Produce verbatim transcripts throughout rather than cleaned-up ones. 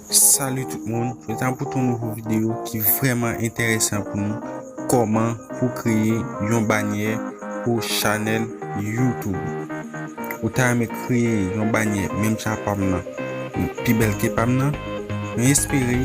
Salut tout moun, jodi a pou ton nouvo videyo ki vrèman enteresan pou nou, kòman pou kreye yon banyè pou chanèl YouTube. Ou ta renmen kreye yon banyè menm jan pa m nan, pi bèl ke pa m nan? Mwen espere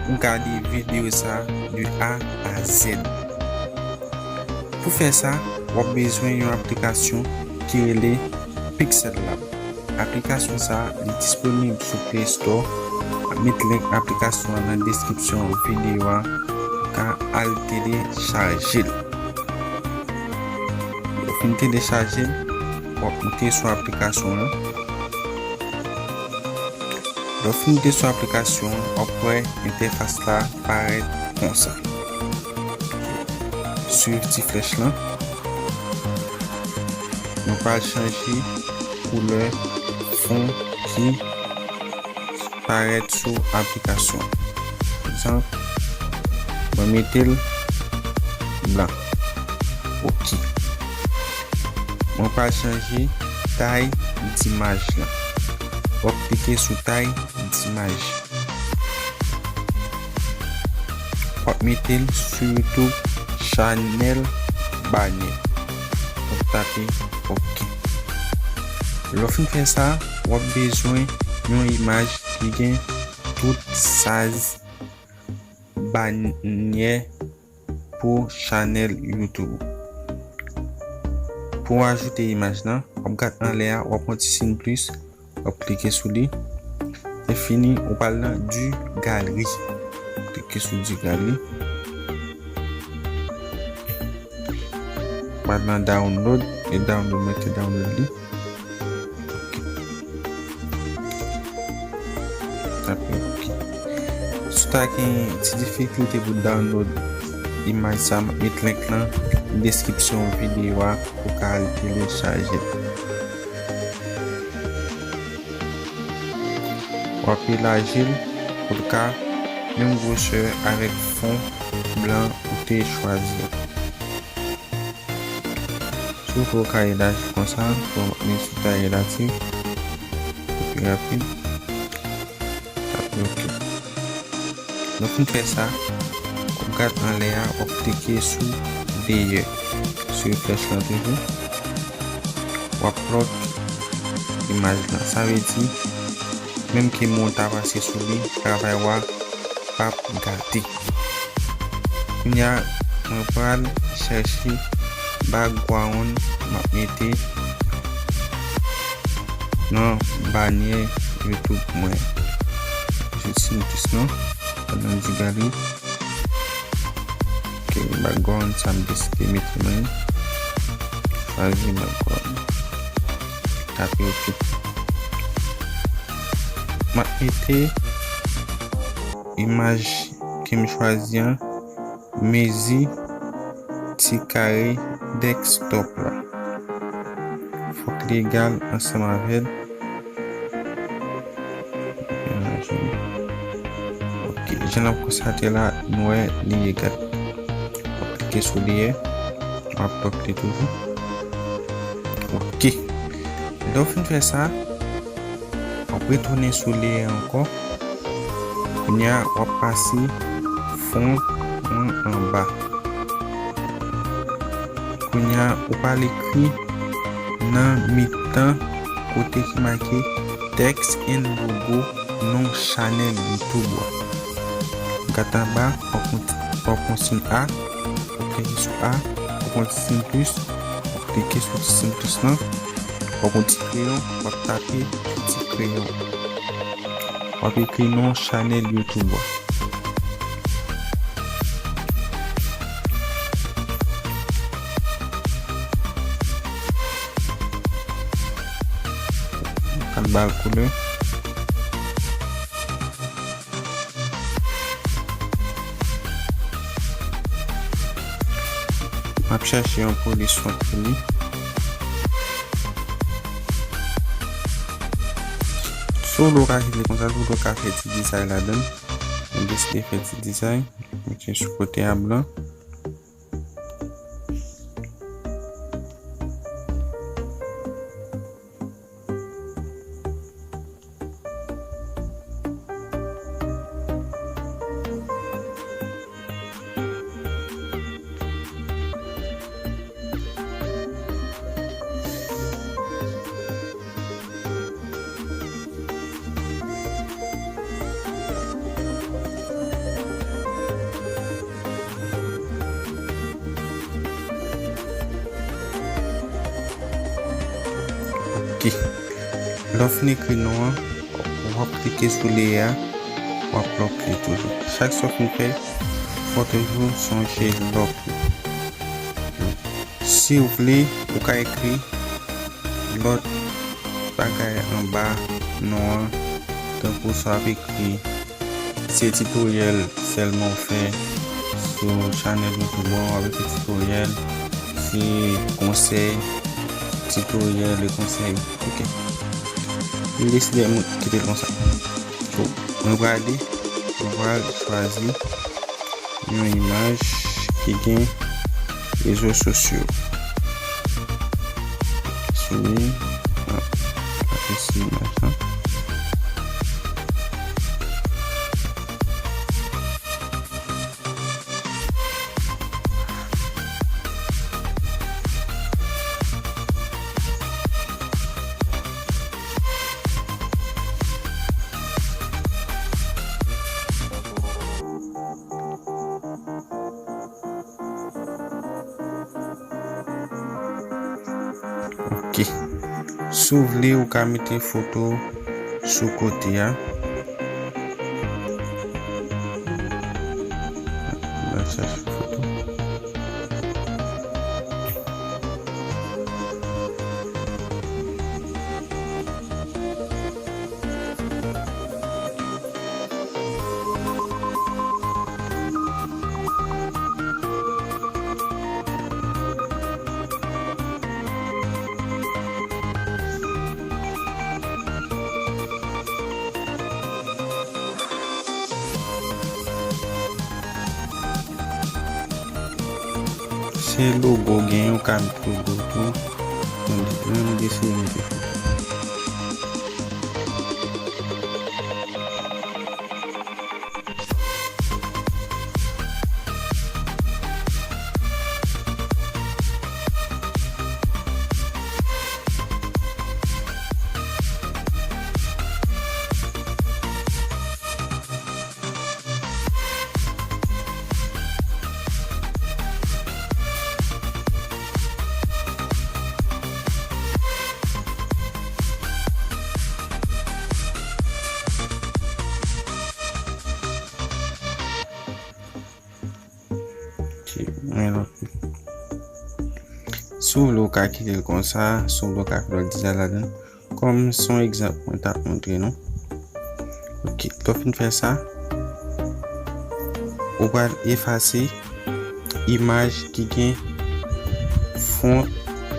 ou gade videyo sa de A a Z. Pou fè sa, w ap bezwen yon aplikasyon ki rele Pixel Lab. Aplikasyon sa a, li disponib sou Play Store. M ap met link aplikasyon an nan deskripsyon videyo a, ou ka al telechaje l. Lè w fin telechaje l, w ap moute sou aplikasyon an. Lè w fin moute sou aplikasyon an, w ap wè entèfas la parèt konsa. Swiv ti flèch lan. Nou pral chanje koulè fon ki parèt sou aplikasyon. Pa egzanp, mwen mete l blan. Ok. Mwen pral chanje tay d imaj lan. W ap klike sou tay d imaj. W ap mete l sou YouTube, chanèl banyè. W ap tape ok. Lè w fin fè sa, w ap bezwen yon imaj ki gen tout size banyè pou chanèl YouTube. Pou w ajoute imaj lan, w ap gade anlè a, w ap pran ti siy plis, w ap klike sou li. Lè fini, ou pral nan du galerie. Klike sou du galerie. Pral nan download, e download, mwen te download li. Ok. Tape ok. Si w ta gen ti difikilte pou download imaj sa, m ap met link lan nan deskripsyon videyo a pou w ka al telechaje l. W ap elaji l pou l ka menm gwosè avèk fon blan ou te chwazi a. Si w vle w ka elaji konsa, w ap vin sou tay relatif. Pi rapid. Tape ok. Lè w fin fè sa, w ap gade anlè a, w ap klike sou layer. Sou flèch lan toujou. W ap lock imaj lan. Sa vle di, menm ke moun ta pase sou li, travay w a p ap gate. Kounye a, mwen pral chèche background m ap mete nan banyè YouTube mwen. Jis yon plis non, pandan m di gade. Ok, background sa m deside mete mwen. Chwazi background. Tape ok. M ap mete imaj ke m chwazi an, mezi ti kare desktop la. Fòk li egal ansanm avè l. Ok, jan n ap konstate la, nou wè li egal. W ap klike sou layer, w ap lock li toujou. Ok. Lè w fin fè sa, w ap retounen sou layer ankò. Kounye a, w ap pase fon an anba. Kounye a, ou pral ekri nan mitan kote ki make text and logo non chanèl YouTube ou a. Gade anba, w ap pran, w ap pran siy A, w ap klike sou A, w ap pran ti siy plis, w ap klike sou ti siy plis lan, w ap pran ti kreyon, w ap tape sou ti kreyon. W ap ekri non chanèl YouTube ou a. Al ba l koulè. M ap chèche yon polis fon pou li. Si w vle w ka kite l konsa, si w vle w ka fè ti dizay ladan l. Mwen deside fè ti dizay. Mete sou kote a blan. Lè w fin ekri non an, w ap klike sou li a, w ap lòk li toujou. Chak sa w fin fè, fò w toujou sonje lòk li. Si w vle, ou ka ekri lòt bagay anba non an, tankou sa w ap ekri. Se titoryèl sèlman w fè sou chanèl YouTube an, w ap ekri titoryèl, se konsèy, titoryèl e konsèy. Ok. M deside m kite l konsa. So, mwen prale, mwen pral chwazi yon imaj ki gen rezo sosyo. Souliye, ah, apresye imaj lan. Ok. Si w vle, ou ka mete foto sou kote a. Mwen chache foto. Se logo gen, ou ka met logo tou. Mwen, mwen deside mete. Ok, mwen lòt. Si w vle, ou ka kite l konsa. Si w vle, ou ka fè lòt dizay ladan l. Kòm se yon egzanp mwen t ap montre nou. Ok, lè w fin fè sa, ou pral efase imaj ki gen fon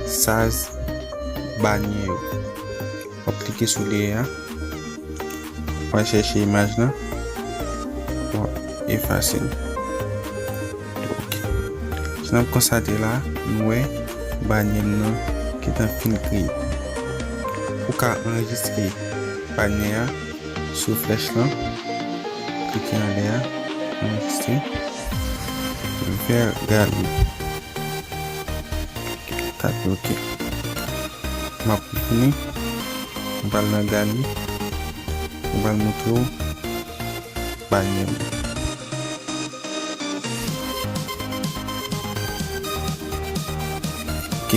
size banyè yo. W ap klike sou li a. W ap chèche imaj lan. W ap efase l. Ok. Jan n ap konstate la, nou wè banyè n nan gentan fin kreye. Ou ka anrejistre banyè a sou flèch lan. Klike anlè a, anrejistre. Vè galri. Tape ok. M ap vini. M pral nan galri. M pral montre w banyè m. Ok.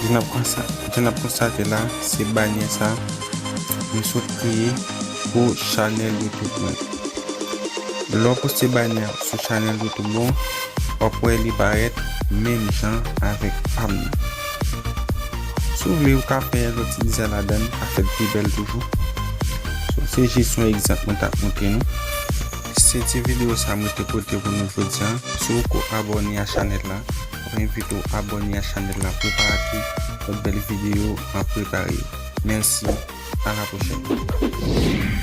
Jan n ap konsa-, jan n ap konstate la, se banyè sa mwen sot kreye pou chanèl YouTube mwen. Lè w poste banyè sou chanèl YouTube ou, w ap wè li parèt menm jan avèk pa m nan. Si w vle, ou ka fè lòt ti dizay ladan l, ka fè l pi bèl toujou. So, se jis yon egzanp mwen t ap montre nou. Se ti videyo sa mwen te pote pou nou jodi a. Si w poko abòne a chanèl la, mwen envite w abòne a chanèl la pou w pa rate lòt bèl videyo m ap prepare. Mèsi, a la pwochèn.